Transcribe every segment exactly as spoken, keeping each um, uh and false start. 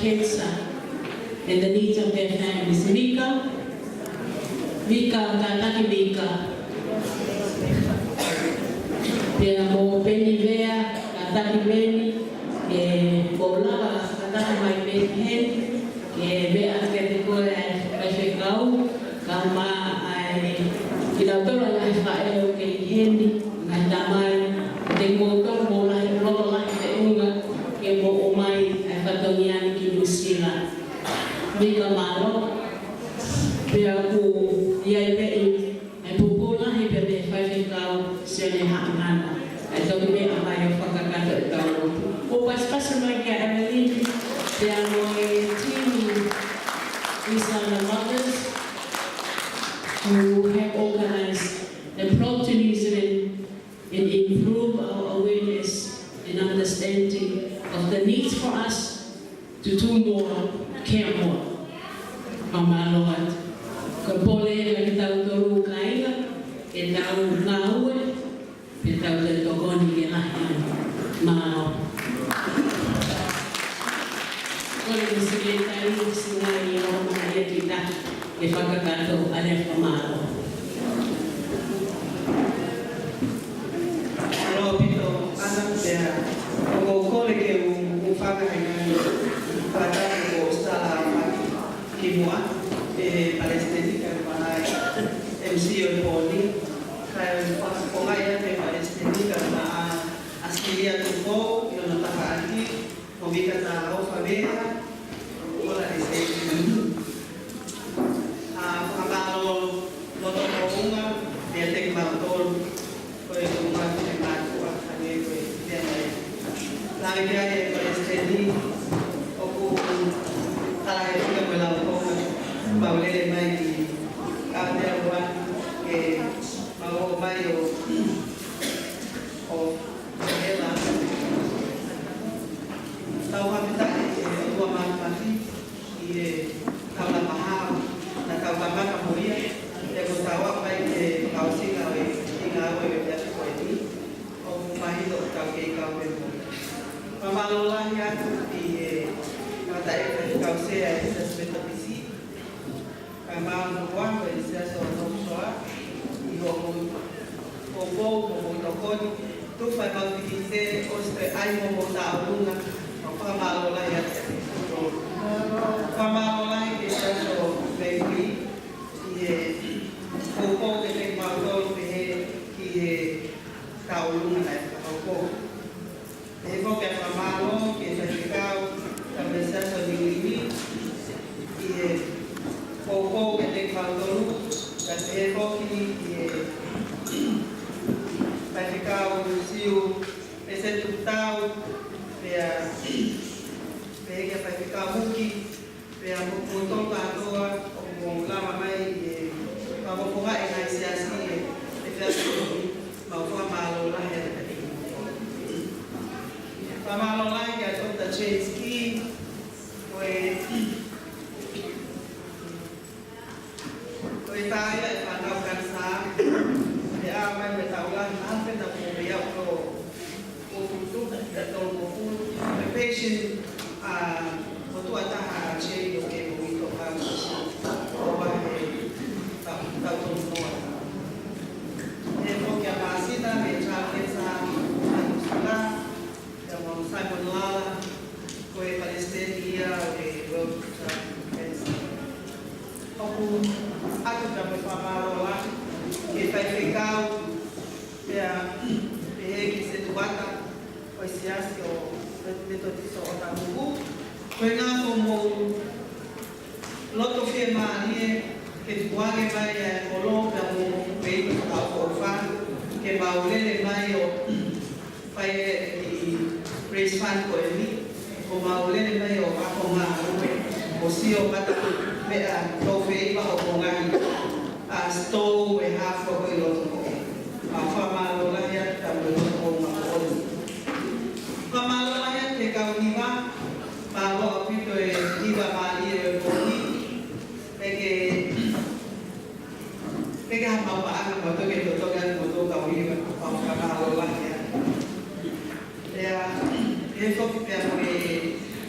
cancer and the needs of their families. Mika, Mika, kātaki Mika. Pea mo Peni Vea, kātaki Peni, ʻe, ʻoku lava kātaki mai Peni heni, ʻe, Vea ke te koe ʻa e faifekau, ka ma ai, ki lautolu ʻa e ngaahi faʻē ʻoku kei heni, ngaahi tamai, te mou tō mo lahi, loto lahi feʻunga, ke mou ʻomai ʻa e fatongia ni ki Nuʻusila. Mika, mālō, pea ʻoku ʻi ai pē ʻi, ʻa e pupula he pea mei he faifekau Sione Haʻamana. ʻE toki meʻa mai ʻo fakakakato ʻetau lotu. ʻO pasipasi mai kia Evelyn, pea mo e team Islam Mothers who have organized and brought to New Zealand and improve our awareness and understanding of the needs for us to do more, care more. Fakamālō atu. Ko e pole ena kitautolu kāinga, ʻetau ngāue, pea tau toe tokoni ke lahi ange. Mālō. Kole mo Sekelitali, Singai, ʻo mana ia kita, ke fakakakato ʻa e fakamālō. Mālō ʻaupito, ʻAna, pea ʻoku ou kole ke u, u fakahā ʻa e ngaahi fakatapu kuo ʻosi talaʻofa ki muʻa ʻe he Palesiteni kae ʻumaʻā e M C ʻo e pō ni, kae fakafofongaʻi atu ʻe he Palesiteni kae ʻumaʻā ʻa Silia Tupou ʻi hono tafaʻaki, mo Mika Talaʻofa Vea, ʻo la e se. ʻA, fakamālō loto hounga, meiate kimautolu, ko e ʻuhinga ke mātuʻa, hangē ko e meʻa mai. Lave ki ai ʻa e Palesiteni, ʻoku talaʻehai mo e laukonga, mau lele mai ki Aotearoa, ke mau ō mai ʻo, ʻo Tau fakafetaʻi ki he ʻOtua Māfimafi ʻi he taula maha naʻa tau kamata mo ia, pea kuo tau aʻu mai ki he fakaʻosinga ʻo e ngāue ʻo e efiafi ko eni, ʻoku mahino ʻoku tau kei kau pē mo ia. Fakamālō lahi atu ki he tangataʻeiki Faifekau Sea ʻo e Siasi Metotisi, kae ʻumaʻā mo e Siasi ʻo North Shore, ʻi hoʻomou poupou mo hoʻomou tokoni, tufa ʻemau tikite, ʻosi toe ʻai mo hoʻomou tauʻolunga, mau fakamālō lahi atu. Fakamālō lahi ki he Siasi ʻo Meiui, ʻi he poupou kiate kimautolu pehē ki he tauʻolunga naʻe fakahoko. ʻE foki ʻa e fakamālō ki he faifekau, kae ʻumaʻā e Siasi ʻo Niuʻihi, ʻi he poupou kiate kimautolu, kae pehē foki ki he faifekau Siu, Pēseti Tuputau, pea pehē ki he faifekau Huki, pea mo kimoutolu kātoa ʻoku mou lava mai ʻi he fakafofongaʻi ʻa e ngaahi siasi ʻi he efiafi ni, mau fakamālō lahi atu kiate kimoutolu. Fakamālō lahi kia Doctor James Key, ko e, ko e taha ia ʻi he fānau kanisā, ʻi he ʻaho mai mo e taʻu lahi, naʻa pē naʻa ku mei au ko ʻo kutu, ʻi he tolungofulu. Ko e patient, ʻa, motuʻa taha ʻa Jay ʻoku kei moʻui ʻi Tonga, ʻo vahe taʻu, taʻu tolu noa. ʻE foki ʻa Māsina, mei Child Cancer, ʻa Nuʻusila, pea mo Simon Lala, ko e palesiteni ia ʻo e World Child Cancer. ʻOku ʻoatu ʻa e fakamālō lahi ki he faifekau, pea pehē ki he setuata ʻo e Siasi ʻo Metotisi ʻo ʻOtahuhu. Ko e ʻuhinga ko hoʻomou loto fiemālie ke tukuange mai ʻa e kolo pea mo e motuʻa fakaʻofoʻofa, ke mau lele mai ʻo fai e kiʻi raise fund ko eni, ʻo mau lele mai ʻo ako ngāue, ʻo sio mata meʻa tau fei ma ʻo ko ngaahi, ʻa, store ʻe hā fua ko ē ʻi loto ko ē. Mau fakamālō lahi atu ki he motuʻa fakaʻofoʻofa. Fakamālō lahi atu ki he kau hiva, mālō ʻaupito e hiva mālie ʻo e pō ni, ʻe ke Pea ke hā mau paʻanga mau toki totongi atu mo tō kau hiva, mau fakamālō lahi atu. Pea, ʻe foki pea mo e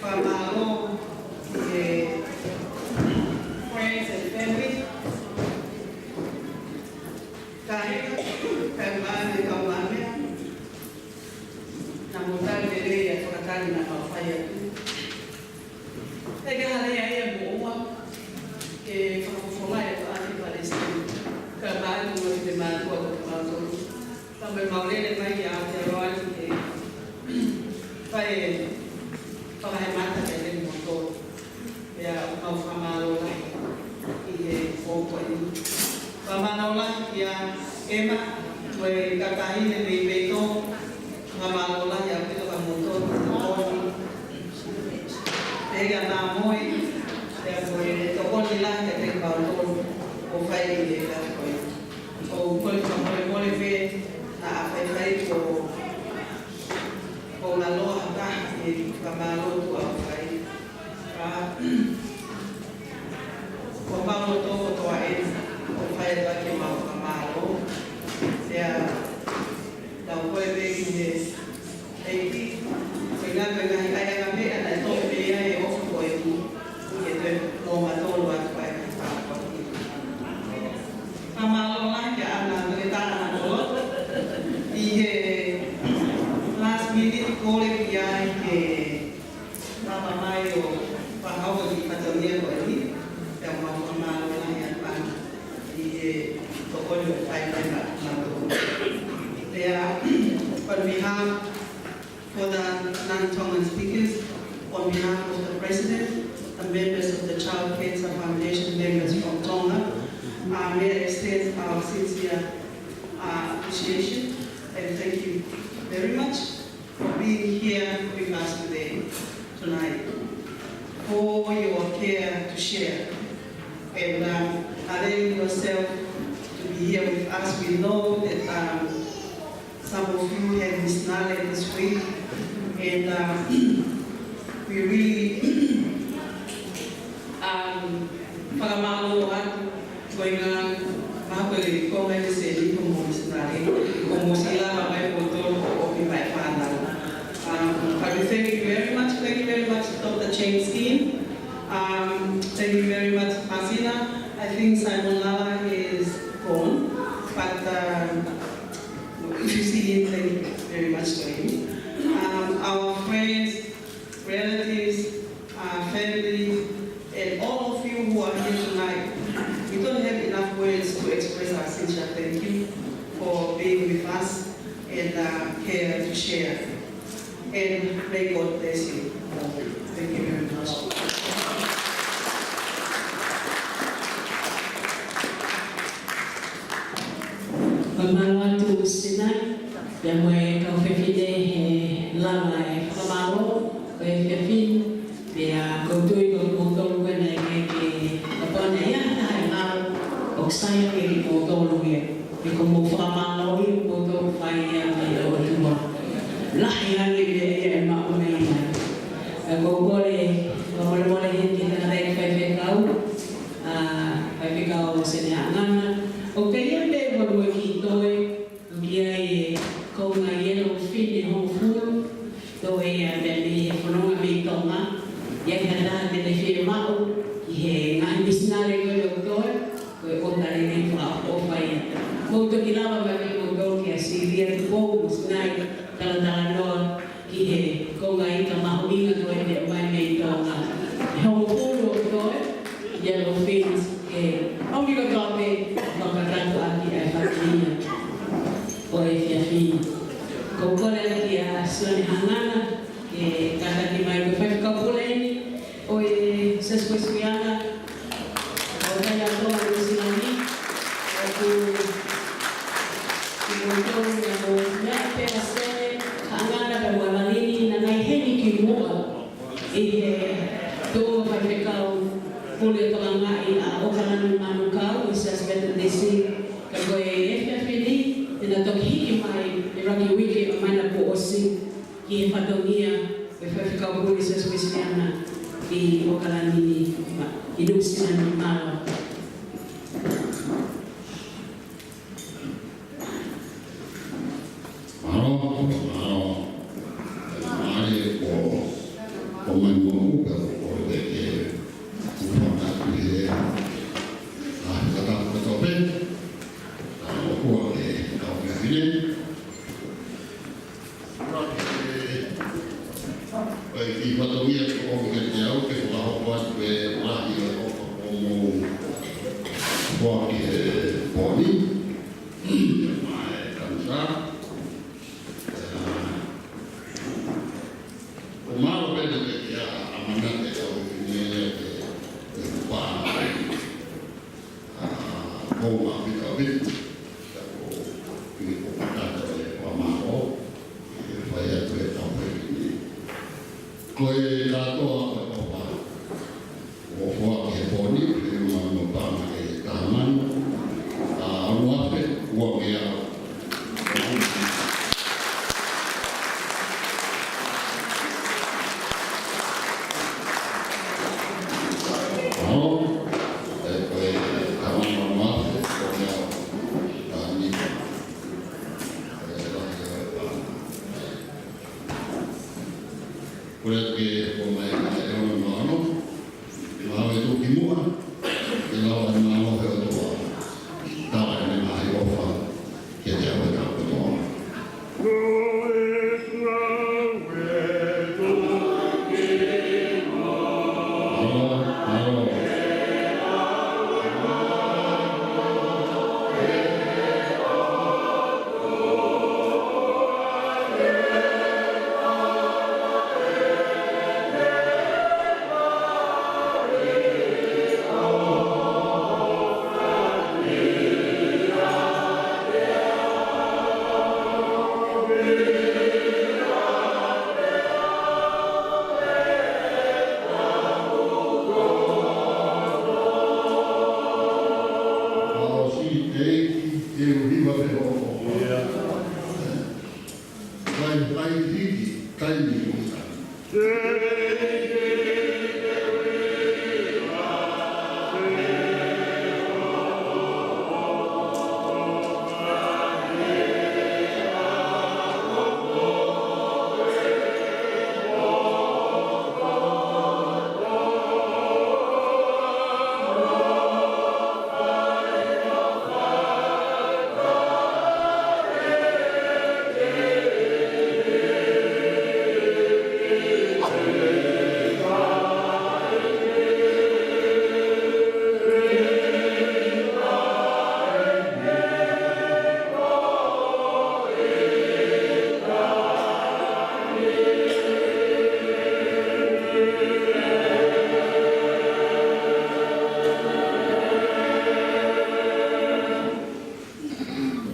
fakamālō Mau lele mai kia Aotearoa ni ke fai e fakahemata kiate kimoutolu. Pea mau fakamālō lahi ʻi he pō ko eni. Fakamālō lahi kia Emma, mo e kakahi ne mei Peito. Fakamālō lahi ʻaupito kia moutolu, moutolu. Pea kia Namoe, pea mo e tokoni lahi kiate kimoutolu ʻoku fai ʻi he efiafi ko eni. ʻOku ou kole fakamolemole pē naʻa faifai ko, ko ngalo ha taha ʻi he fakamālō tuʻa ʻoku fai. Ka, ko mau loto kotoa eni, ʻoku fai atu ʻemau fakamālō. Pea, tau kole pē ki he ʻEiki, ko e ngaahi, ko e ngaahi ʻaiʻanga meʻa naʻe toʻo pē ia ʻe he ʻofa ko eni, ke toe ʻomai atu ai ʻa e fakapapau. Fakamālō lahi kia Ana, Toketā Ana Kolo. ʻI he last minute, kole ki ai ke lava mai ʻo fakahoko e kiʻi fatongia ko eni. Pea mau fakamālō lahi atu Ana ʻi he tokoni ʻoku fai mai maʻa mautolu. Pea, on behalf for the non-Tongan speakers, on behalf of the President, the members of the Child Cancer Foundation, members from Tonga, uh, may I extend our sincere, uh, appreciation and thank you very much for being here with us today, tonight, for your care to share and, um, allowing yourself to be here with us. We know that, um, some of you had Miss Nale this week, and, uh, we really, um, fakamālō atu ko e ngaahi, mahalo ko e konga ʻeni ʻo e sēniti ko Miss Nale, ko Miss Nale mai ko Tolo ko Omi mai fānau. Um, but we thank you very much, thank you very much, Doctor James Kim. Um, thank you very much, Masina. I think Simon Lala is gone, but, um, if you see him, thank you very much to him. Um, our friends, relatives, uh, family, and all of you who are here tonight, we don't have enough words to express our sincere thank you for being with us and, uh, care to share. And may God bless you all. Thank you very much. Fakamālō atu Sinai, pea mo e kau fefine he lava e fakamālō ʻo e efiafi ni, pea ʻoku ou tui ko kimoutolu ko ena ʻoku ʻikai ke kapau naʻe ʻi ai ha taha ʻe ngalo, ʻoku sai ange kimoutolu ia. He ko hoʻomou fakamālō ʻi hoʻomou fai ia mei he ʻOtua. Lahi ange pē ia ʻe maʻu mei ai. Pea ʻoku ou kole, fakamolemole heni ki he tangataʻeiki faifekau, ʻa, Faifekau Sene Haʻangana. ʻOku ʻi ai pē ʻa e kiʻi toe, ʻoku ʻi ai e konga yellowfin ʻe hongofulu, toe ia pē mei he fononga mei Tonga. ʻI ai ha taha te ne fiemaʻu ʻi he ngaahi misinale ko ē ʻoku toe, ko e ʻofa lelei fakaʻofoʻofa ia. Mou toki lava mai pē kimoutolu kia Sylvia Tupou mo Sinai Talatalanoa ki he konga ika mahuʻinga ko ē ʻoku ʻomai mei Tonga. ʻE hongofulu ʻoku toe, yellowfins, ke ʻomi kotoa pē, fakatapu ʻaki ʻa e fatongia ʻo e efiafi ni. ʻOku ou kole atu kia Sione Haʻangana, ke kātaki mai ko e faifekau pule eni ʻo e Siasi Uēsiliana ʻo Tonga ni, Nuʻu Sila ni, ʻoku ʻi hono ʻia mo meʻa pē ʻa Sione Haʻangana pea mo Alanini, naʻa nau ʻi heni kimuʻa ʻi he tuʻunga faifekau pule tokangaʻi ʻa ʻAokalani Manukau ʻi he Siasi Metotisi. Ka ko e efiafi ni, te na toki hiki mai ʻi he ʻuluaki uike ʻo e māhina kuo ʻosi ki he fatongia ʻo e faifekau pule Siasi Uēsiliana ʻi ʻAokalani ni, ʻi Nuʻu Sila ni. Mālō. Mālō, mālō. Mālō ko, ko mai mo uka ko te ke uka na ki he, ʻa, kata ko tope. Ka ʻoku ʻa e kau fefine. ʻOku ʻi ai e kiʻi fatongia ke ʻomi kiate au ke fakahoko atu e lahi ʻo e ʻofa kuo mou foaki he pō ni. Mai Kanisa. Ko e ʻapi ka ʻapi, ka ko e ʻapi ko e kātoa e fakamālō, ʻe fai atu e tau pē ni. Ko e kātoa ko e ʻofa. ʻOfa ki he pō ni, ʻe ua noa pē ʻe taha mano, ʻa, ono afe, ua ngeau. Ko ia ke ko mai ka e ono noa ono, lau e tuʻu ki muʻa, ke lau e mālō he ʻOtua. Tala ʻene ngaahi ʻofa kiate au e tau kotoa. Kai, kai hiki, kai ni usa.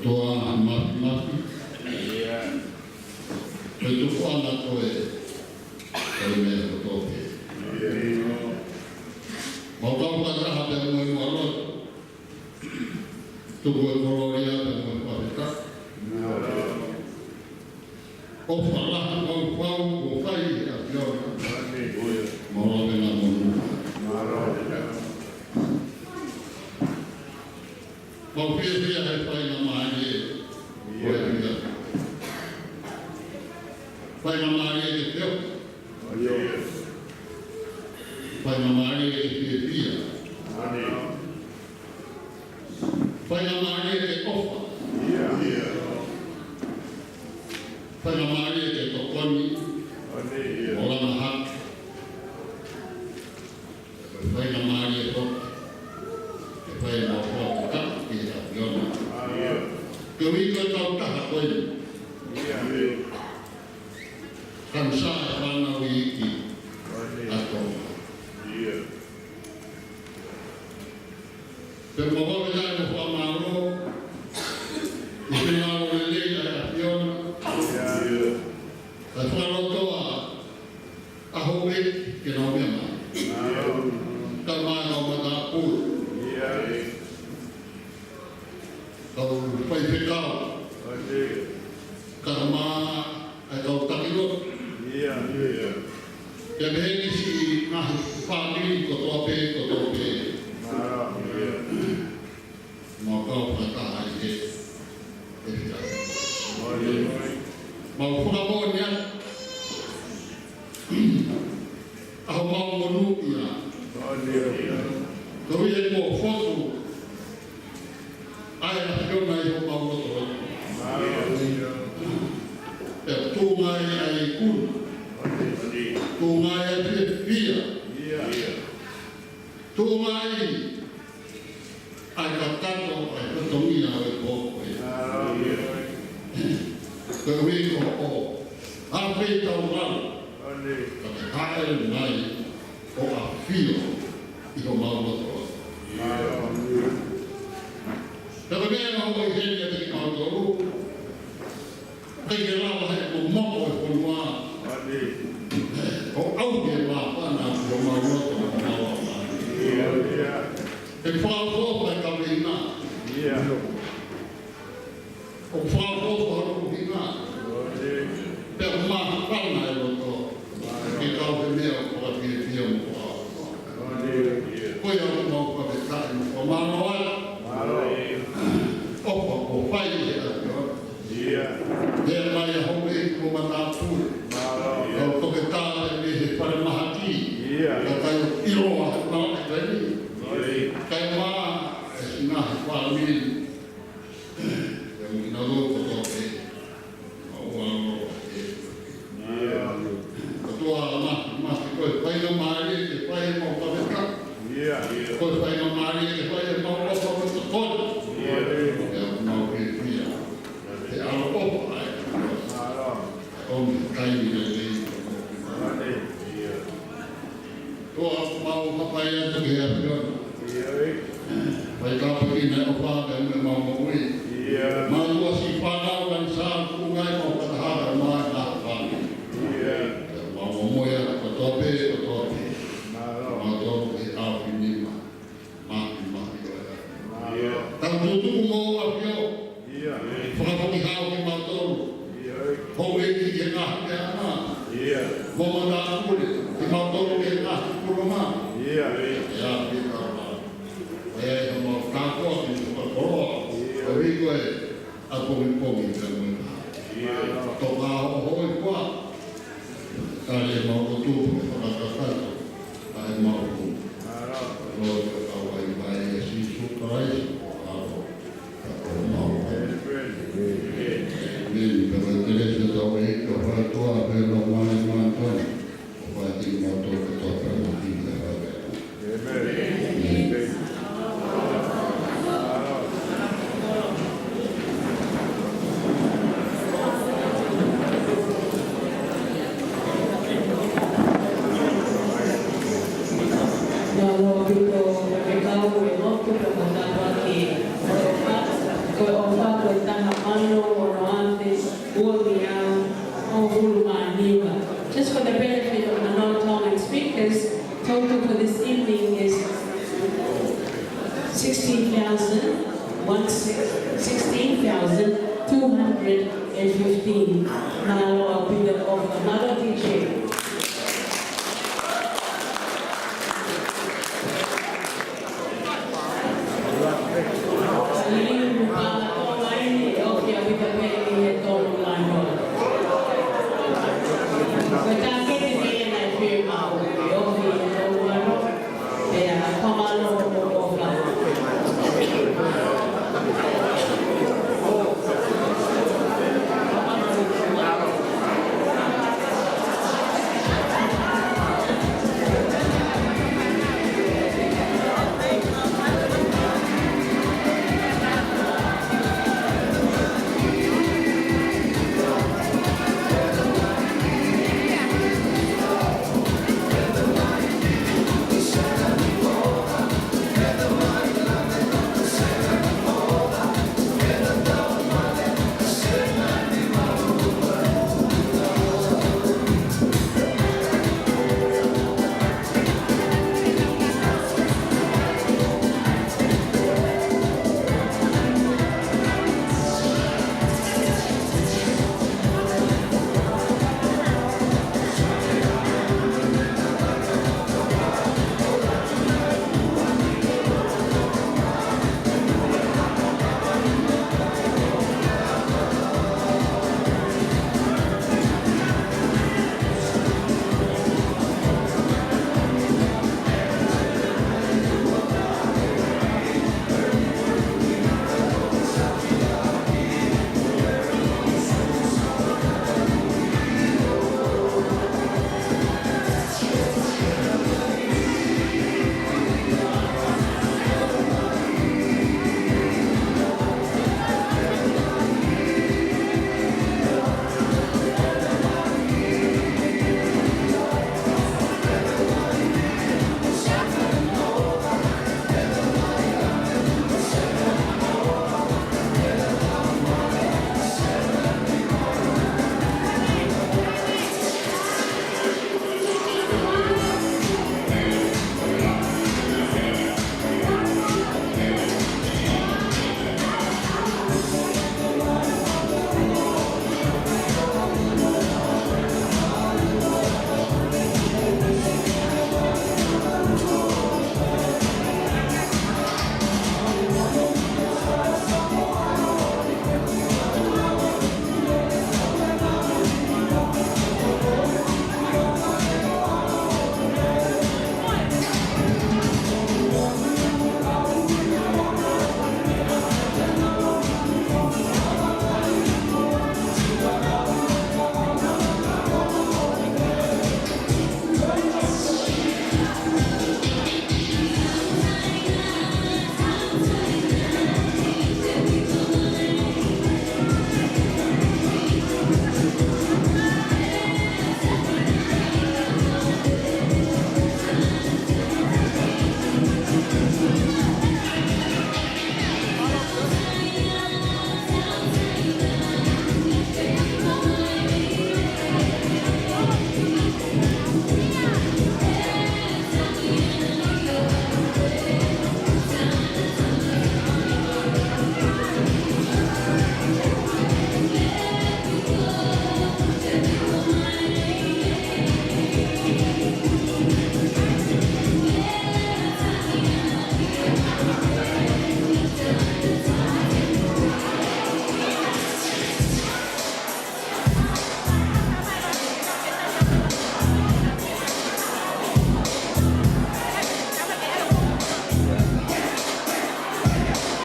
Toa mafimafi. Ko e tukuʻanga ko e, ko e meʻa kotoa pē. Mau kau fakataha pē mo e mau lotu. Tuku e kolōlia pē mo e fakafetaʻi. ʻOfa lahi mau fai, ʻoku fai ʻe he ʻAfiona. Mau lave na mo nu. Mau fiefia he faingamālie ko e ʻaho ni. Faingamālie ke teu. Faingamālie ke fiefia. Faingamālie ke ʻofa. Faingamālie ke tokoni. ʻO langa hake. Faingamālie foki. Ke fai ʻemau fakataha ki he ʻAfiona. Koeʻuhi ko e kautaha ko eni. Kanisā ʻa e Fānau ʻEiki ʻa Tonga. Pea mau fakafetaʻi mo fakamālō ʻi he finangalo lelei ʻa e ʻAfiona. Kae fakalotoa ʻa houʻeiki ke nau meʻa mai. Kae ʻumaʻā e kau matāpule. Kau faifekau. Kae ʻumaʻā e kau taki lotu. Pea pehē ki siʻi ngaahi fāmili kotoa pē, kotoa pē. Mau kau fakataha ʻi he ʻEiki. Mau fakamoʻoni atu ʻa homau monūʻia. Koeʻuhi kuo fotu ʻa e ʻAfiona ʻi homau lotoloto. Pea tuʻunga ai ʻa e ikuna. Tuʻunga ai ʻa e fiefia. Tuʻunga ai ʻa e kakato ʻa e fatongia ʻo e pō ko ē. Koeʻuhi ko hoʻo ʻafeitaulalo. Ka ke hāʻele mai ʻo ʻafio ʻi homau lotoloto. Pea ko e meʻa ʻoku ʻi heni ʻiate kimautolu, ʻikai ke lava he momoko e fonua ʻo ʻauhi e māfana ʻo homau loto mo homau ʻatamai. ʻE fakaʻofoʻofa e kaveinga. ʻOku fakaʻofoʻofa hono ʻuhinga. Pea ʻoku māfana e loto ke kau he meʻa ʻoku fakafiefia mo fakaʻofoʻofa. Ko ia ʻoku mau fakafetaʻi mo fakamālō ai. ʻOfa kuo fai ʻe he ʻAfiona. Pea mai ʻa houʻeiki mo matāpule. Kau toketā ʻi he falemahaki. Kakai ʻoku ʻiloa he maʻu ʻa e kaini. Kae ʻumaʻā e ngaahi fāmili. Pea mo kinautolu kotoa pē. Mau ʻofa atu. ʻOtua Māfimafi, ko e faingamālie ke fai ʻemau kaveinga. Ko e faingamālie ke fai ʻemau ʻofa mo e tokoni. Pea mau fiefia he ʻaloʻofa ʻa e ʻOtua. ʻOmi kai ni le lei. ʻOtua, mau hapai atu ki he ʻAfiona. Fai tāpuekina e ʻofa pea mo ʻemau moʻui. Mau ʻosi fānau ʻa e sā kuo ngai mau fakahā mai ʻa e fānau. Mau momoʻi atu kotoa pē, kotoa pē. Mau tō ki he ʻaofinima. Māfimafi ʻo e ʻAfiona. Tau tutuku mo ʻAfio. Fakafoki hao kimautolu. Houʻeiki ki he ngaahi meʻa ʻana. Mo matāpule, kimautolu ki he ngaahi pulonga. ʻE ʻAfio ka ʻofa. ʻE ʻi homau kātoa ki he fakakoloa. ʻO ʻi ko e ʻapongipongi pea mo e taha. Toka hohoi kua. Tali ʻemau lotu mo fakakakato ʻa ʻemau hū. Lotu ʻa e kau ai mai ʻia Sīsū Kalaisi ko ho ʻAlo ka ko homau ʻAlo. ʻĒmeni. Pea mo e kelesi ʻa hotau ʻEiki ko e ʻOtua pea mo e Laumālie Māʻoniʻoni, ʻofa ʻiate kimautolu kotoa pē mo e kile ʻa e ʻAfiona. Mālō ʻaupito e kau e motu pea mo e tāpuaki. Ko e ʻofa ko e taha mano ono afe uangeau hongofulu mā hiva. Just for the benefit of the non-Tongan speakers, total for this evening is sixteen thousand, one six, sixteen thousand two hundred and fifteen. Mālō ʻaupito e ʻofa, mālō D J.